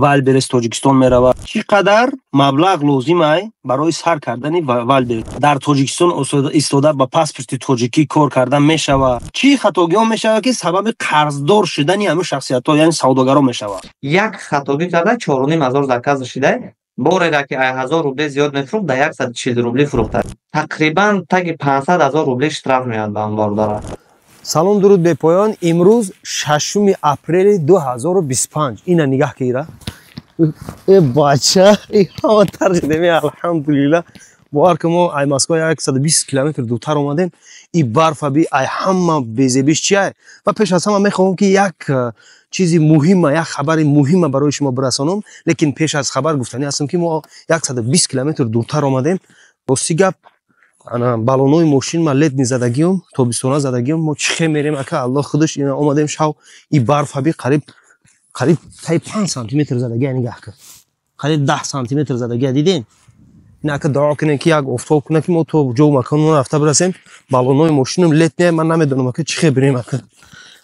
Вайлдберриз Тоҷикистон меравад? Чӣ қадар маблағ лозим ай барои сар кардани Вайлдберриз? Дар Тоҷикистон истода ба паспорти тоҷикӣ кор кардан мешавад? Чӣ хатогиҳо мешавад, ки сабаби қарздор шудани ҳамин шахсиятҳо, яъне савдогаро, мешавад? Як хатогӣ карда, 4500 заказ шида, борера ки ай 1000 рубле зиёд мефурӯхт, да 140 рубли фурӯхта, тақрибан таги 500 000 рубли штраф меояд ба он бародара. Салом, дуруд бепоён. Имрӯз 6 апрели 2025. Ина нигаҳ кира, э бача, ҳама таржидеми. Алҳамдулилла, бовар ки, мо ай Москва 120 километр дуртар омадем. И барфа би, ай ҳама безебиш чи ай. Ва пеш аз ҳама мехоҳам, ки як чизи муҳима, як хабари муҳима барои шумо бирасонам. Лекин пеш аз хабар гуфтанӣ ҳастам, ки мо 120 километр дуртар омадем. Рости гап, баллонои мошин ма летний задагиём, тобистона задагиём. Мо чӣ хел мерем, ака, Аллоҳ худаш. Ина омадем шав, и барфа би, қариб таи 5 сантиметр задагия. Нигаҳ кар, қариб 10 сантиметр задагия, дидем. Ин ака, дуо кунем, ки як офтоб кунад, ки мо то ҷоу маконмон рафта бирасем. Баллонои мошинам летний, ман намедонам, ака, чӣ хел бирем, ака.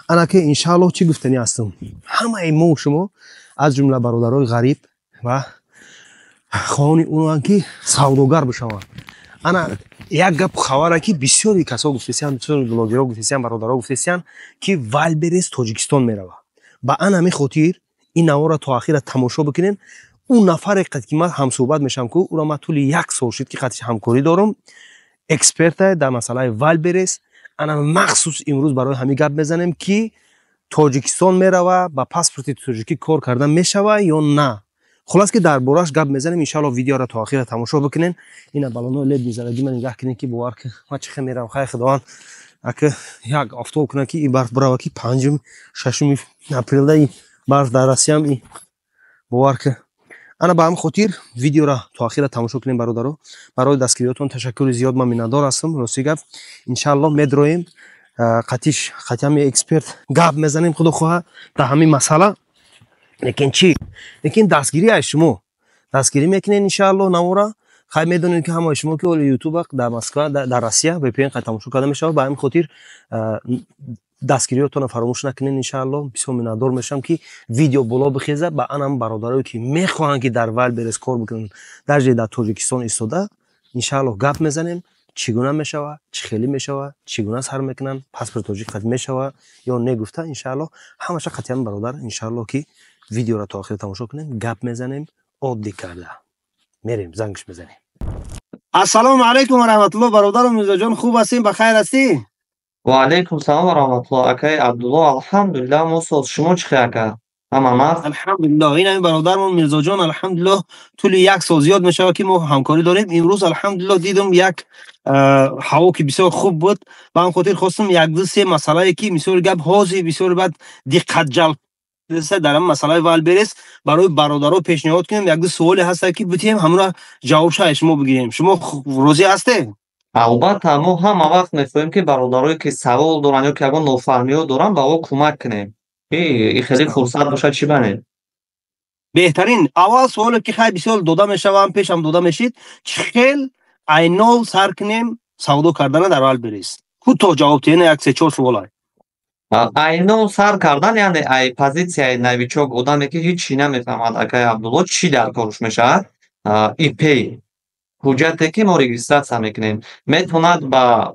Анаки, иншааллоҳ, чӣ гуфтанӣ ҳастам: ҳамаи мо шумо, аз ҷумла бародарои ғариб ва хоҳони онанд, ки савдогар бишаванд. Ана як гап хабара, ки бисёри касо гуфтесиян, бисёри блогерҳо гуфтесиян, бародаро гуфтесиян, ки Вайлдберриз Тоҷикистон меравад. Ба ан ҳамин хотир ин наворро то ахира тамошо бикунем. Ӯ нафаре қад ки ман ҳамсӯҳбат мешавам, ку ӯро ман тӯли як сол шуд, ки қадш ҳамкорӣ дорам, эксперта дар масъалаи Вайлдберриз. Ана махсус имрӯз барои ҳамин гап мезанем, ки Тоҷикистон мерава, ба паспорти тоҷикӣ кор кардан мешава ё на. Хулас, ки дар бораш гап мезанем, иншаалло. Видеоро то охира тамошо бикунен. Ина баллонои летний задагӣ ман, нигаҳ кунед, ки бовар ки, ман чӣ хел меравам. Хайр, Худованд ака як офтоб кунад, ки и барф бирава, ки 5-ум, 6 апрелда и барф дар Россиям и бовар ки. Ана ба ҳамин хотир видеоро то охира тамошо кунем, бародаро. Барои дастгириётон ташаккури зиёд, ман миннатдор ҳастам. Рости гап, иншаалло, медроем қатиш қатиами эксперт гап мезанем, худо хоҳад, дар ҳамин масъала. Лекин чӣ, лекин дастгирӣ аз шумо, дастгирӣ мекунед, иншаалло, навора. Хай, медонед, ки ҳамаи шумо, ки оли Ютуба дар Москва, дар Россия VPN қай тамошо карда мешавад. Ба ҳамин хотир дастгириётонро фаромӯш накунед, иншаалло. Бисёр миннатдор мешавам, ки видео боло бихезад, ба анам бародарое, ки мехоҳанд, ки дар Вайлдберриз кор бикунанд, даже дар Тоҷикистон истода. Иншаалло, гап мезанем, чӣ гуна мешавад, чӣ хелӣ мешавад, чӣ гуна сар мекунанд, паспорт тоҷик қат мешавад ё не гуфта, иншаалло, ҳамаша қатъиян. Бародар, иншаалло, ки видеоро то охир тамошо кунем, гап мезанем оддӣ карда, мерем, зангш мезанем. Ассалому алайкум ва раҳматулло, бародару Мирзоҷон, хуб ҳастем, ба хайр ҳастӣ? Ва алайкум салом ва раҳматулло, акаи Абдулло. Алҳамдулиллаҳ, мо соз, шумо чӣ хел, ака, ҳама нағз? Алҳамдулиллоҳ. Ин ҳамин бародармон Мирзоҷон, алҳамдулиллоҳ, тӯли як сол зиёд мешавад, ки мо ҳамкорӣ дорем. Имрӯз, алҳамдулиллоҳ, дидам, як ҳаво ки бисёр хуб буд, ба ҳам хотир хостум як ду се масъалае, ки мисоли гап ҳозир бисёри баъд диққат ҷалб дар ҳамин масъалаи Вайлдберриз, барои бародаро пешниҳод кунем. Як ду суоле ҳаста, ки битиҳем, ҳамура ҷавобша аз шумо бигирем. Шумо розӣ ҳастед? Албатта, мо ҳама вақт мехоҳем, ки бародарое, ки савол доранд ё ки ягон нофаҳмиҳо доранд, ба ӯ кӯмак кунем. И хеле фурсат бошад, чӣ банед? Беҳтарин. Аввал суоле, ки хай бисёр дода мешавам, пешам дода мешид: чӣ хел айнол сар кунем савдо кардана дар Вайлдберриз? Кӯтоҳ ҷавоб диҳед, як се чор суолай. Айнол сар кардан, яъне ай позитсияи новичок, одаме, ки ҳеҷ чӣ намефаҳмад, акаи Абдулло, чӣ дар корш мешавад? ИП, ҳуҷҷате, ки мо регистрация мекунем, метавонад ба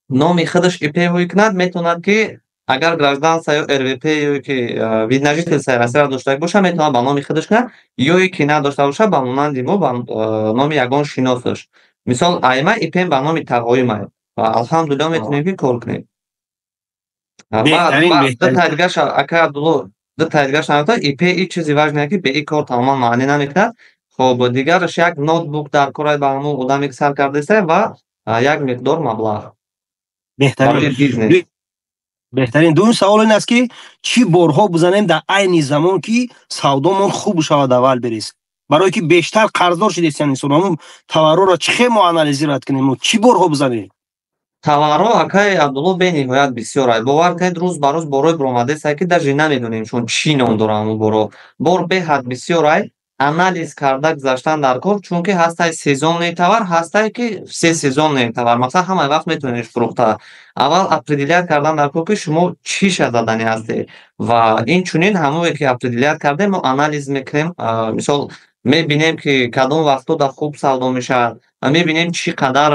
номи худаш ИП ҳуй кунад, метавонад, ки агар гражданство ё РВП ё ки вид на жительство Россияро дошта бошад, метавонад ба номи худаш кунад, ё ки надошта бошад, ба монанди мо ба номи ягон шиносаш. Мисол, айма ИПм ба номи тағоимай ва, алҳамдулилло, метавонем, ки кор кунем. Ду дигарша, акаи Абдулло, ду дигарша нафта. ИП и чизи важное, ки бе и кор тамоман маънӣ намекунад. Хоб, дигараш як ноутбук дар корай ба ҳамон одаме, ки сар кардаиста, ва як миқдор маблағ. Беҳтарин, беҳтарин. Дуюм савол ин аст, ки чӣ борҳо бизанем дар айни замон, ки савдомон хуб шавад дар Вайлдберриз, барое ки бештар қарздор шудестиян инсон. Ҳамун товарҳоро чӣ хел мо анализировать кунем, чӣ борҳо бизанем? Товарҳо, акаи Абдулло, бениҳоят бисёр. Бовар кунед, рӯз ба рӯз борҳои баромадааст, ки даже намедонем, чун чӣ ном доранд ҳамун борҳо. Бор беҳад бисёр ай. Анализ карда гузаштан дар кор, чунки ҳастай сезонный товар, ҳастай ки всесезонный товар, масалан, ҳамаи вақт метавонед фурӯхта. Аввал определять кардан дар кор, ки шумо чиша заданӣ ҳастед, ва инчунин ҳамое ки определять кардем, мо анализ мекунем. Мисол, мебинем, ки кадом вақтҳо дар хуб савдо мешавад, ва мебинем, чӣ қадар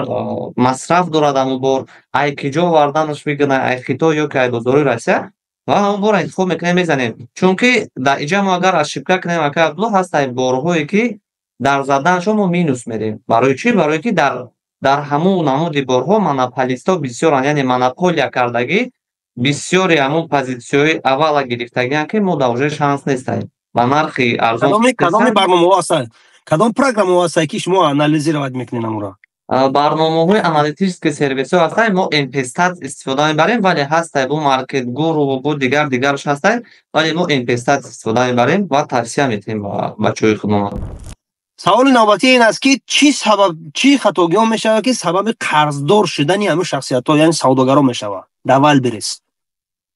масраф дорад ҳамун бор, ай ки ҷо оварданаш мекунад, ай Хитой ё ки ай бозори Россия, ва ҳамон борро интихоб мекунем, мезанем. Чунки дар иҷа мо агар ошибка кунем, ака Абдулло, ҳастай борҳое, ки дар заданашон мо минус мерем. Барои чӣ? Барое ки дар ҳамун намуди борҳо монополистҳо бисёранд, яъне монополия кардагӣ, бисёри ҳамун позитсияҳои аввала гирифтагианд, ки мо дар уже шанс нестаем ба нархи арзон. Кадоми барномаҳо ҳастанд, кадом программаҳо ҳастанд, ки шумо анализировать мекунед амура? Барномаҳои аналитический сервисҳо ҳастанд, мо MPStats истифода мебарем, вале ҳастай бу Маркет Гуру, бу дигар дигараш ҳастай, вале мо MPStats истифода мебарем ва тавсия медиҳем ба бачаҳои худмон. Саволи навбатӣ ин аст, ки чӣ сабаб, чӣ хатогиҳо мешавад, ки сабаби қарздор шудани ҳамин шахсиятҳо, яъне савдогаро мешавад дар Вайлдберриз?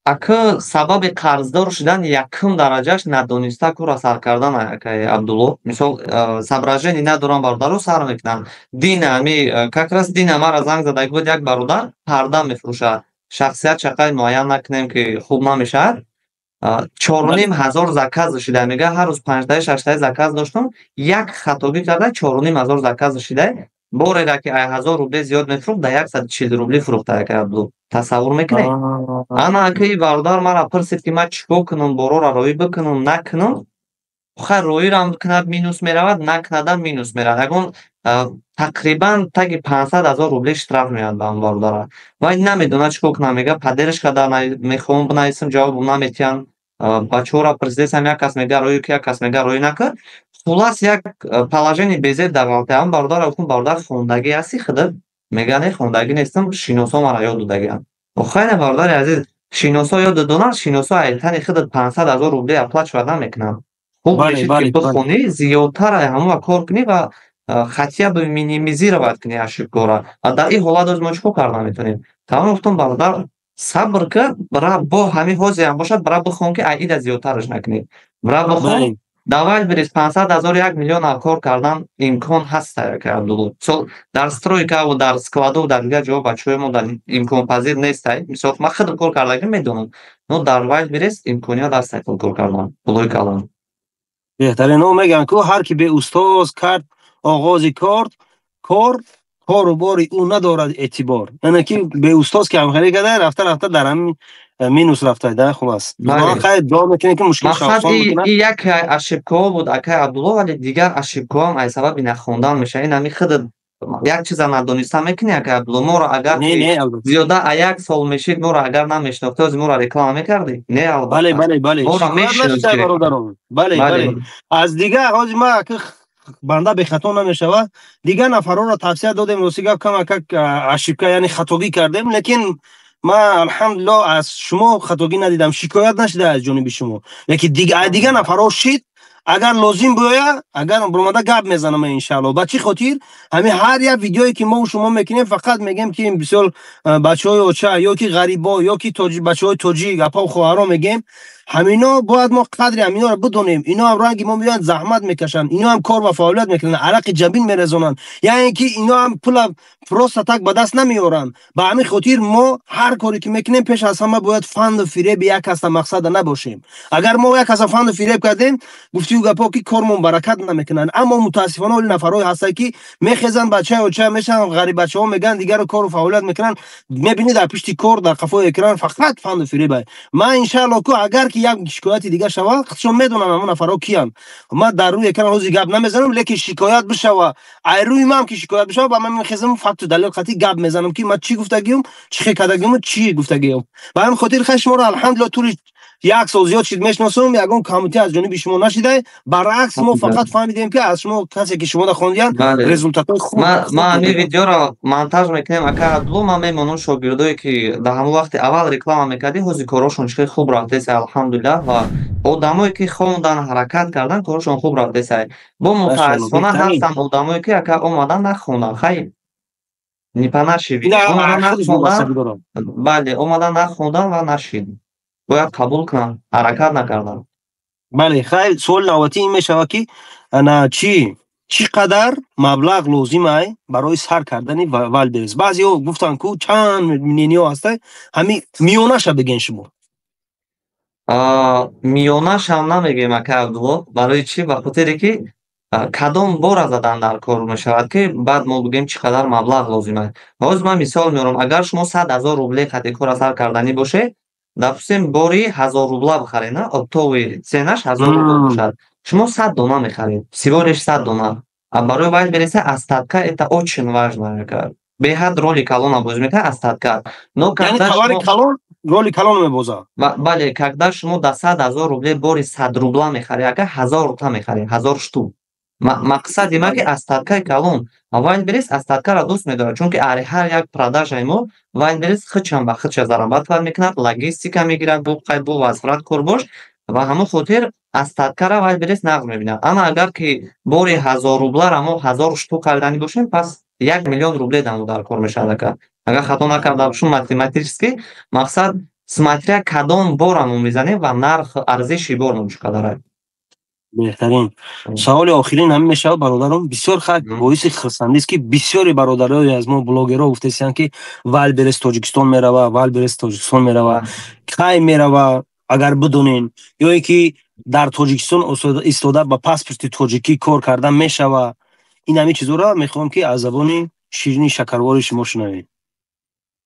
Ака, сабаби қарздор шудан якум дараҷааш надониста кора сар кардан, акай Абдулло. Мисол, соображение надорам, бародаро сар мекунанд. Дина ами как раз дина мара занг зада буд як бародар, парда мефурӯшад. Шахсият чақай муайян накунем, ки хуб намешавад. 4500 заказ шида, мега, ҳар рӯз панҷтаи, шаштаи заказ доштам, як хатогӣ карда, 4500 заказ шида. Борера ки ай 1000 рубле зиёд мефурӯхт, да 140 рубли фурӯхта, акай Абдулло, тасаввур мекунед? Ана, акаи бародар мара пурсид, ки ман чӣ кор кунам, борора роӣ бикунам, накунам? Хай, роирам кунад, минус меравад, накунадам, минус меравад. Ягон тақрибан таги 500 000 рубли штраф меояд ба он бародара. Вай намедонад, чӣ кор кунам, мега, падераш када мехоҳам бинависам, ҷавобам наметиҳанд. Бачаҳоро пурсидесам, як кас мега роӣ ки, як кас мега роӣ накун. Хулас, як положение безеб дар ғалта. Ҳамн бародарро гуфтам: «Бародар, хондагӣ ҳасти худат?» Мега: «Не, хондагӣ нестам, шиносо мара ёд додагианд». Охайна, бародари азиз, шиносо ёд додонанд, шиносо айтани худат 500 000 рубли оплачивать намекунанд. Хуб мешид, ки бихонӣ, зиёдтар ҳамонва кор кунӣ ва хотя бы минимизировать кунӣ ошибкора. Ва дар ин ҳолат оз мо чӣ кор карда метавонем? Тамом, гуфтам: «Бародар, сабр кар, бира бо ҳамин ҳозирам бошад, бира бихон, ки ай ида зиёдтараш накунӣ. Бира бихон». Дар Вайлдберриз 500 000, 1 миллион кор кардан имкон ҳаст, ака Абдулло. Мисол, дар стройкаву дар складу, дар дигар ҷоҳо бачаҳои мо дар имконпазир нестай. Мисол, ман худам кор кардагӣ медонам, но дар Вайлдберриз имконият ҳаст кор кардан, пулои калон. Беҳтаринҳо мегӯянд, ку ҳар ки беустоз кард оғози кор, кору бори ӯ надорад эътибор. Яъне ки беустоз ки ҳамхелӣ карда, рафта рафта дар ҳамин минус рафта да. Хулас, хай, дуо мекунем, ки мушкил. Мақсад, и як ошибкаҳо буд, акай Абдулло, вале дигар ошибкаҳоам аз сабаби нахондан мешавад. Ин ҳами худат як чиза надониста мекунӣ, акай Абдулло. Моро агар зиёда а як сол мешид, моро агар намешинохти, ҳозир моро реклама мекардӣ? Не, албатта. Бале. Моро мешинохти. Бале, аз дигар ҳозир ма банда бехато намешавад. Дигар нафарҳоро тавсия додем, рости гап, камакак ошибка, яъне хатогӣ кардем, лекин ман, алҳамдулилло, аз шумо хатогӣ надидам, шикоят нашида аз ҷониби шумо, лекин дигар нафарҳо шид. Агар лозим биёя, агар биромада гап мезанам, иншаалло. Ба чӣ хотир ҳамин ҳар як видеое, ки мо шумо мекунем, фақат мегем, ки бисёр бачаҳои оча ё ки ғарибо ё ки бачаҳои тоҷик, апау хоҳаро мегем, ҳамино бояд мо қадри ҳаминоро бидонем. Ино ҳам ранги мо меоянд, заҳмат мекашанд, ино ҳам кор ва фаъолият мекунанд, арақи ҷабин мерезонанд, яъне ки ино ҳам пула просто так ба даст намеоранд. Ба ҳамин хотир мо ҳар коре ки мекунем, пеш аз ҳама бояд фанду фиреби як каса мақсада набошем. Агар мо як каса фанду фиреб кардем, гуфтию гапҳо, ки кормон баракат намекунанд. Аммо мутаассифона оли нафарҳое ҳастанд, ки мехезанд, бачаи оча мешаванд, ғариббачаҳо мегӯянд, дигарро кору фаъолият мекунанд, мебинӣ, дар пишти кор, дар қафои экран фақат фанду фиреба. Ман, иншаалло, ку агар ки як шикояти дигар шавад, худшон медонам ҳамон нафарҳо киянд. Ман дар рӯи экран ҳозир гап намезанам, лекин шикоят бишава, ай рӯи ман ки шикоят бишава, ба ман мехезам, факту далел қатъи гап мезанам, ки ман чӣ гуфтагиюм, чӣ хел кардагиюму чӣ гуфтагиюм. Ба ҳамин хотир, хай, шуморо, алҳамдулилла, тӯли як сол зиёд шид мешиносам, ягон камбудӣ аз ҷониби шумо нашидай. Баръакс, мо фақат фаҳмидем, ки аз шумо касе ки шумода хондиянд, результатҳои хуб. Ман ҳамин видеоро монтаж мекунем, ака Абдулло, ман мемонам шогирдое, ки дар ҳамон вақти аввал реклама мекардӣ, ҳозир корҳошон чӣ хел хуб рафтеса, алҳамдулиллаҳ. Ва одамое ки хондан, ҳаракат кардан, корҳошон хуб рафтеса. Бо мутаассифона ҳастанд одамое, ки, ака, омадан, нахондан, хай, не по нашей вине, омадан, нахондан, бале, омадан, нахондан ва нашид, бояд қабул кунанд, ҳаракат накарданд. Бале, хай, суоли навбатӣ ин мешавад, ки Ана чӣ, чӣ қадар маблағ лозим ай барои сар кардани Вайлдберриз? Баъзеҳо гуфтанд, ку чанд мнение ҳо ҳаста, ҳами миёнаша бигӯен шумо. Миёнашам намегӯем, ака Абдулло. Барои чӣ? Ба хотире ки кадом бора задан дар кор мешавад, ки баъд мо бигӯем, чӣ қадар маблағ лозим аст. Ҳозир ман мисол меорам: агар шумо 100 000 рубле қати кора сар карданӣ бошед, допустим, бори 1000 рубла бихаред, на оптовый цена ш 1000 рубла бошад, шумо 100 дона мехаред, всего лишь 100 дона. А барои Вайлдберриса остатка это очень важно, беҳад роли калона бозӣ мекунад остатка. Но товари калон роли калон мебозад. Бале, когда шумо да 100 000 рубле бори 100 рубла мехаред, ака, 1000 та мехаред, 1000 штук. Мақсади ма, ки остатка и калон. Вайлдберриз остатка ро дӯст медорад, чунки ҳар як продажа и мо Вайлдберриз худшам ба худша зарабатывать мекунад, логистика мегирад, бу қай бу возврат корбош. Ва ҳамон хотир остатка ра Вайлдберриз нағз мебинад. Аммо агар ки бори 1000 рубларо мо 1000 штук хариданӣ бошем, пас 1 миллион рубле дамо дар кор мешавад, ака. Агар хато накарда бошум математически. Мақсад, смотря кадом бора мо мезанем ва нарх, арзиши бормон чӣ қадар аст. Беҳтарин. Саволи охирин ҳамин мешавад, бародарон. Бисёр хак боиси хурсандист, ки бисёри бародарои аз мо, блогерҳо, гуфтесиянд, ки Вайлдберриз Тоҷикистон мерава, Вайлдберриз Тоҷикистон мерава. Кай мерава, агар бидонен, ё ин ки дар Тоҷикистон истода ба паспорти тоҷикӣ кор кардан мешава? Ин ҳамин чизҳоро мехоҳам, ки аз забони ширини шакарвори шумо шунавем.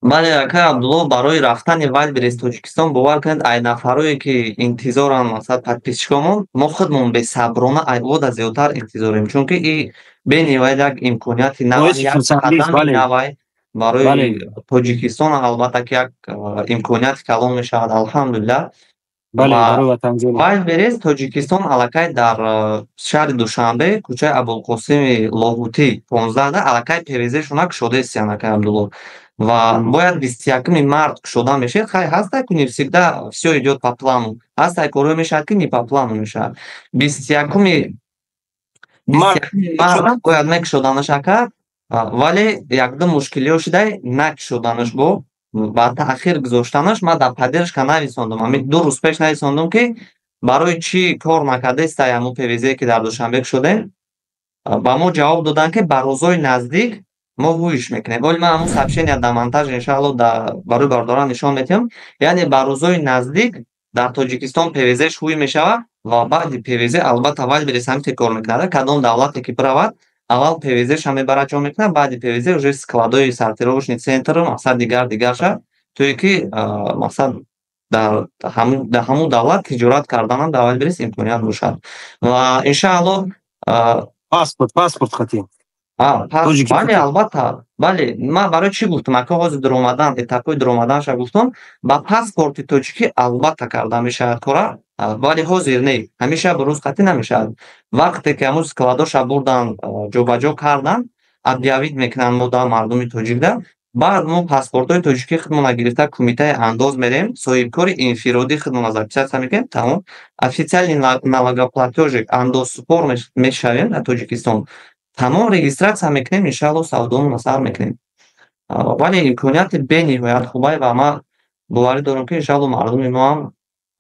Бале, акай Абдулло, барои рафтани Вайлдберриз Тоҷикистон, бовар кунед, ай нафарое ки интизоранд, масалан, подписчик омон, мо худмон бесаброна ай ода зиёдтар интизорем, чунки и бениҳоят як имконияти нав, як қадами навай барои Тоҷикистон. Албатта, ки як имконияти калон мешавад, алҳамдулиллаҳ. Вайлдберриз Тоҷикистон аллакай дар шаҳри Душанбе, кӯчаи Абулқосими Лоҳутӣ 15, аллакай ПВЗ шона кушодаистиянд, акай Абдулло, ва бояд 21-уми март кушода мешавад. Хай, ҳастай ку, не всегда всё идёт по плану, ҳастай корҳое мешавад, ки не по плану мешавад. 21-уми март бояд мекушоданаш, ака, вале якду мушкилиҳо шудай, накушоданаш, бо ба таъхир гузоштанаш. Ман дар поддержка нависондум, ҳамин 2 рӯз пеш нависондум, ки барои чӣ кор накардаистай ҳамун ПВЗ, ки дар Душанбе кушодем. Ба мо ҷавоб доданд, ки ба рӯзҳои наздик мо ҳуиш мекунем. Оли ман ҳамун сообщения дар монтаж, иншаалло, барои бародарон нишон медиҳам. Яъне ба рӯзҳои наздик дар Тоҷикистон ПВЗ ш ҳуй мешавад ва баъди ПВЗ албатта Вайлдберриз ҳамин кор мекунад. Кадом давлате ки биравад, аввал ПВЗ ша мебарад, ҷо мекунад, баъди ПВЗ уже склад ои сортировочный центр, мақсад, дигар дигарша, то ки мақсад, дар ҳамун давлат тиҷорат карданам дар Вайлдберриз имконият бошад. Ва иншаалло. Паспорт хати. Бале, албатта, бале. Ман барои чӣ гуфтам, ака, ҳозир дуромадан, этап ҳои дуромаданша гуфтам. Ба паспорти тоҷикӣ албатта карда мешавад кора, вале ҳозир не, ҳамеша ба рӯз қатъӣ намешавад. Вақте ки ҳамун склад оша бурдан, ҷобаҷо кардан, объявить мекунанд мо да мардуми тоҷикда. Баъд мо паспортҳои тоҷикии худмона гирифта, кумитаи андоз мерем, соҳибкори инфиродӣ худмона записаться мекунем, тамом, официальный налогоплательщик, андозсупор мешавем дар Тоҷикистон, тамом, регистрация мекунем, иншаалло, савдомона сар мекунем. Вале имконияти бениҳоят хубай ва ман боварӣ дорам, ки иншаалло мардуми мо ҳам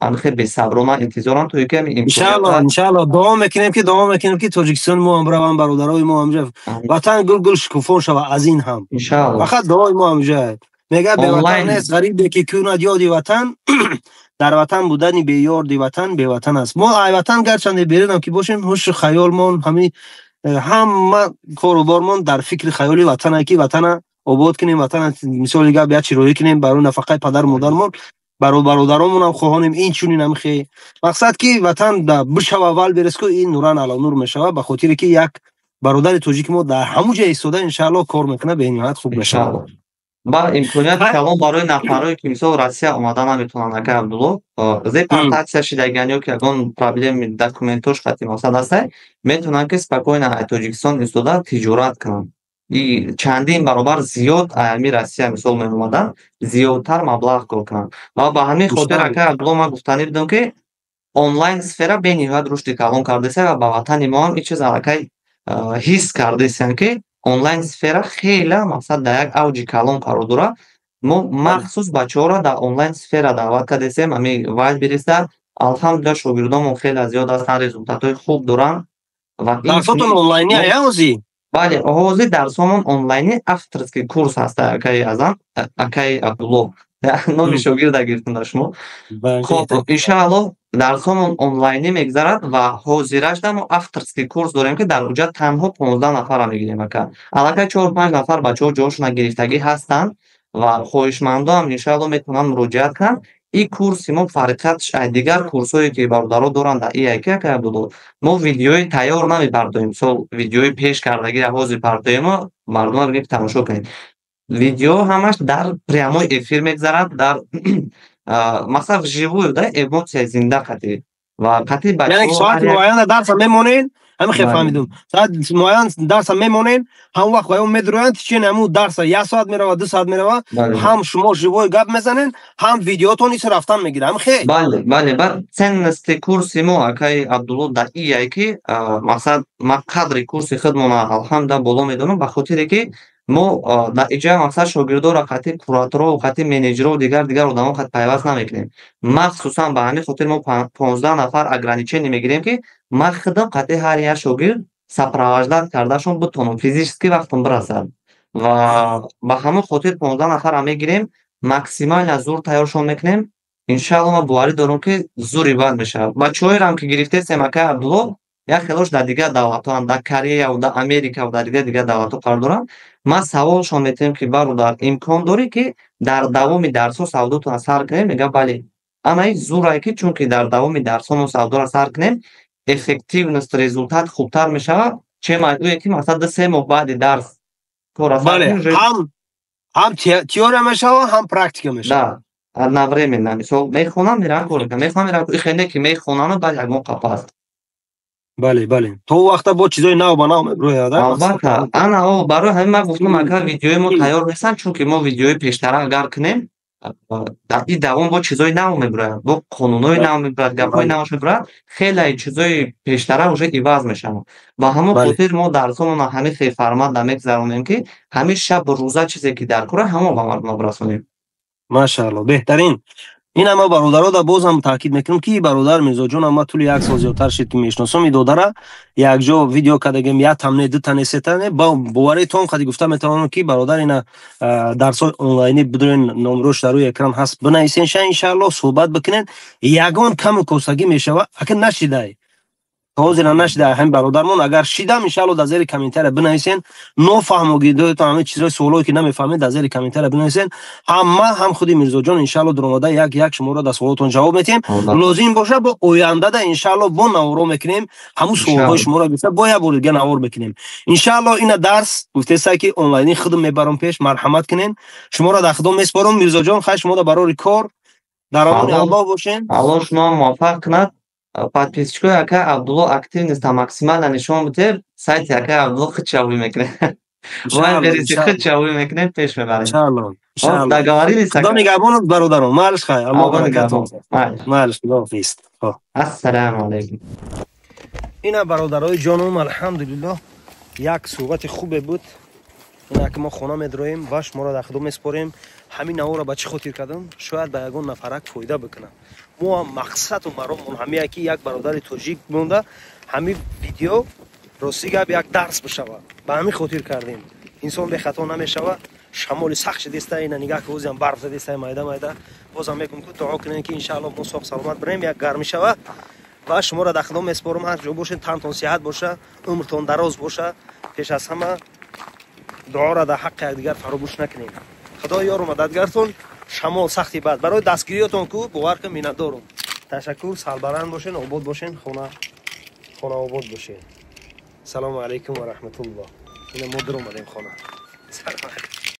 ҳамихел бесаброна интизоранд, то ки ҳамин Иншаалло, иншаалло, дуо мекунем, ки Тоҷикистони мо ҳам раванд, бародарои мо ҳамҷа, ватан гул гул шукуфон шава аз ин ҳам. Иншаалло. Фақат дуои мо ҳамҷа. Мега, беватан нест ғарибе, ки кунад ёди ватан, дар ватан будани беёрди ватан беватан аст. Мо ай ватан гарчанде берунам ки бошем, ҳушу хаёлмон, ҳами ҳама кору бормон дар фикри хаёли ватане, ки ватана обод кунем, ватана, мисоли гап, як чироӣ кунем барои нафақаи падару модармон, барои бародаронмонам хоҳонем. Ин чунин ҳамихе мақсад, ки ватан бишава Вайлдберриз ку, ин нуран ало нур мешава, ба хотире ки як бародари тоҷики мо дар ҳамун ҷа истода, иншаалло, кор мекунад, бениҳоят хуб мешавад. Ба имконияти калон барои нафарое, ки мисол Россия омада наметавонанд, ака Абдулло, депортация шидагиан ё ки ягон проблеми документ ош қатъи мақсад ҳастай, метавонанд, ки спокойно ай Тоҷикистон истода тиҷорат кунанд. И чандин баробар зиёд ами Россия мисол меомаданд, зиёдтар маблағ кор кунанд. Ва ба ҳамин хотир, ака Абдулло, ман гуфтанӣ будам, ки онлайн сфера бениҳоят рушди калон кардааст ва ба ватани мо ҳам ин чиз аллакай ҳис кардаистанд, ки онлайн сфера хеле, мақсад, дар як авҷи калон қарор дорад. Мо махсус бачаҳоро дар онлайн сфера даъват кардастем ҳамин Вайлдберриз. Алҳамдулилла, шогирдонмон хеле зиёд ҳастанд, результат ҳои хуб доранд. Ва дарсотон онлайни ая ҳозир? Бале, ҳозир дарсомон онлайни, авторский курс ҳаста, акаи Азам, акаи Абдулло. Номи шогирда гирифтам дар шумо. Хоб, иншааллоҳ, дарсомон онлайнӣ мегзарад ва ҳозирашда мо авторский курс дорем, ки дар уҷа танҳо 15 нафарра мегирем, ака. Аллакай чор-панҷ нафар бачаҳо ҷошона гирифтагӣ ҳастанд ва хоҳишмандоам иншааллоҳ метавонанд муроҷиат кунанд. Ин курси мо фарқиятш аз дигар курсҳое, ки бародаро доранд, дар ие ки, акай Абдулло, мо видеои тайёр намепартоем. Мисол, видеои пеш кардагиро ҳозир партоему мардумро бигем, ки тамошо кунед. Видео ҳамаш дар прямой эфир мегзарад, дар масалан вживую да, эмоция зинда қатӣ ва қатъи. Яъне соати муайяна дарса мемонед, ҳамин хел фаҳмидум, соат муайян дарса мемонед, ҳамон вақт ваё медуроянд, тичени ҳамун дарса як соат мерава, 2 соат мерава, ҳам шумо живой гап мезанед, ҳам видеотон исо рафтан мегирад, ҳамин хел? Бале, баъд ценности курси мо, акаи Абдулло, дар ияе ки мақсад ман қадри курси худмона алҳамдулилла боло медонам, ба хотире ки мо дар иҷа мақсад шогирдоро қатъи кураторо, қатъи менеҷеру дигар дигар одамо қат пайваст намекунем. Махсусан ба ҳамин хотир мо 15 нафар ограничение мегирем, ки ман худам қатъи ҳар як шогирд сопровождать кардашон битонам, физически вақтам бирасад. Ва ба ҳамон хотир 15 нафарро мегирем, максимально зур тайёршон мекунем. Иншаалло, ман боварӣ дорам, ки зури бад мешавад. Бачаҳоеам ки гирифтесем, акаи Абдулло, як хелош дар дигар давлатҳоам, дар Кореяву дар Америкаву дар дигар дигар давлатҳо қарор доранд. Ман саволшон метиҳам, ки бародар, имкон дорӣ, ки дар давоми дарсҳо савдотонро сар кунем? Мегӯяд: бале. Ана ин зурае, ки чунки дар давоми дарсҳо мо савдоро сар кунем, эффективность, результат хубтар мешавад, чем ӯе ки масалан 2-3 моҳ баъди дарс кора сар кунем. Ҳам теория мешавад, ҳам практика мешавад. Да, одновременно. Мисол, мехонам, мерам кор мекунам, мехонам, мерам. Хеле ки мехонану баъд ягон қапас. Бале, то вақта бо чизои нав ба нав меброяд. Албатта, ана о барои ҳамин ман гуфтам, агар видеои мо тайёр нестанд, чунки мо видеои пештара агар кунем, дар ин давом бо чизои нав меброяд, бо қонунҳои нав меброяд, гапҳои навш меброяд, хеле чизои пештара уже иваз мешаванд. Ба ҳамон хотир мо дарсомона ҳамин хел формат да мегзаронем, ки ҳамин шабу рӯза чизе ки дар кора, ҳамон ба мардум бирасонем. Машаалло, беҳтарин. Ин ҳама бародарода бозам таъкид мекунам, ки бародар Мирзоҷон, ама тӯли як сол зиёдтар шид, ки мешиносам и додара, якҷо видео кардагем, як тамне, ду тане, се тане, ба боварии том қади гуфта метавонам, ки бародар ина дарсҳои онлайнӣ бидурен, номрош дар рӯи экран ҳаст, бинависен ша, иншааллоҳ, суҳбат бикунен. Ягон каму косагӣ мешава, ака нашидай, ҳозира нашида ҳамин бародармон. Агар шидам, иншаалло, дар зери комментария бинависен нофаҳмогидоятон, ҳамин чизҳои суолое ки намефаҳмед, дар зери комментария бинависен. Ҳама, ҳам худи Мирзоҷон, иншаалло, дуромада як як шуморо дар суолотон ҷавоб метиҳем. Лозим боша, бо ояндада иншаалло бо наворо мекунем, ҳамун суолҳои шуморо гирифта бо як бори дига навор мекунем, иншаалло. Ина дарс гуфтеса, ки онлайнӣ худм мебарам пеш, марҳамат кунен. Шуморо дар худо меспорам, Мирзоҷон. Хай, шумо барори кор, дар амони Аллоҳ бошен. Аллоҳ шумо муваффақ кунад. Подписчикои акай Абдулло активность максимально нишон бидед, сайти акай Абдулло худ чавӣ мекунед, вай худ чавӣ мекунем, пеш мебарем. Договорились. Худо нигаҳбонат, бародарон. Малиш, хай, Аллоҳ баракатон. Малиш, худоҳофиз. Ассалому алайкум. Ина, бародарои ҷонум, алҳамдулиллоҳ, як суҳбати хубе буд. Ина ки мо хона медроем ва шуморо дар худо месупорем. Ҳамин наворро ба чӣ хотир кардам? Шояд ба ягон нафарак фоида бикунам. Мо ҳам мақсаду маромон ҳамия, ки як бародари тоҷик монда, ҳамин видео, рости гап, як дарс бишавад. Ба ҳамин хотир кардем. Инсон бехато намешавад. Шамоли сахт шидеста, ина нигаҳ ки ҳозиам барф задеста майда майда. Бозам мегӯм, ки дуо кунем, ки иншаалло мо соғ саломат бирем, як гармӣ шава. Ва шуморо дар худо месупорам. Ҳар ҷо бошед, тантон сиҳат боша, умртон дароз боша. Пеш аз ҳама дуоро дар ҳаққи якдигар фаромӯш накунем. Худо ёру мададгартон. Шамол сахти бад. Барои дастгириётон ку бовар кун, миннатдорум. Ташаккур, сарбаланд бошен, обод бошен, хона обод бошен. Салому алайкум ва раҳматуллоҳ. Ина мо дуромадем хона. Салому алайкум.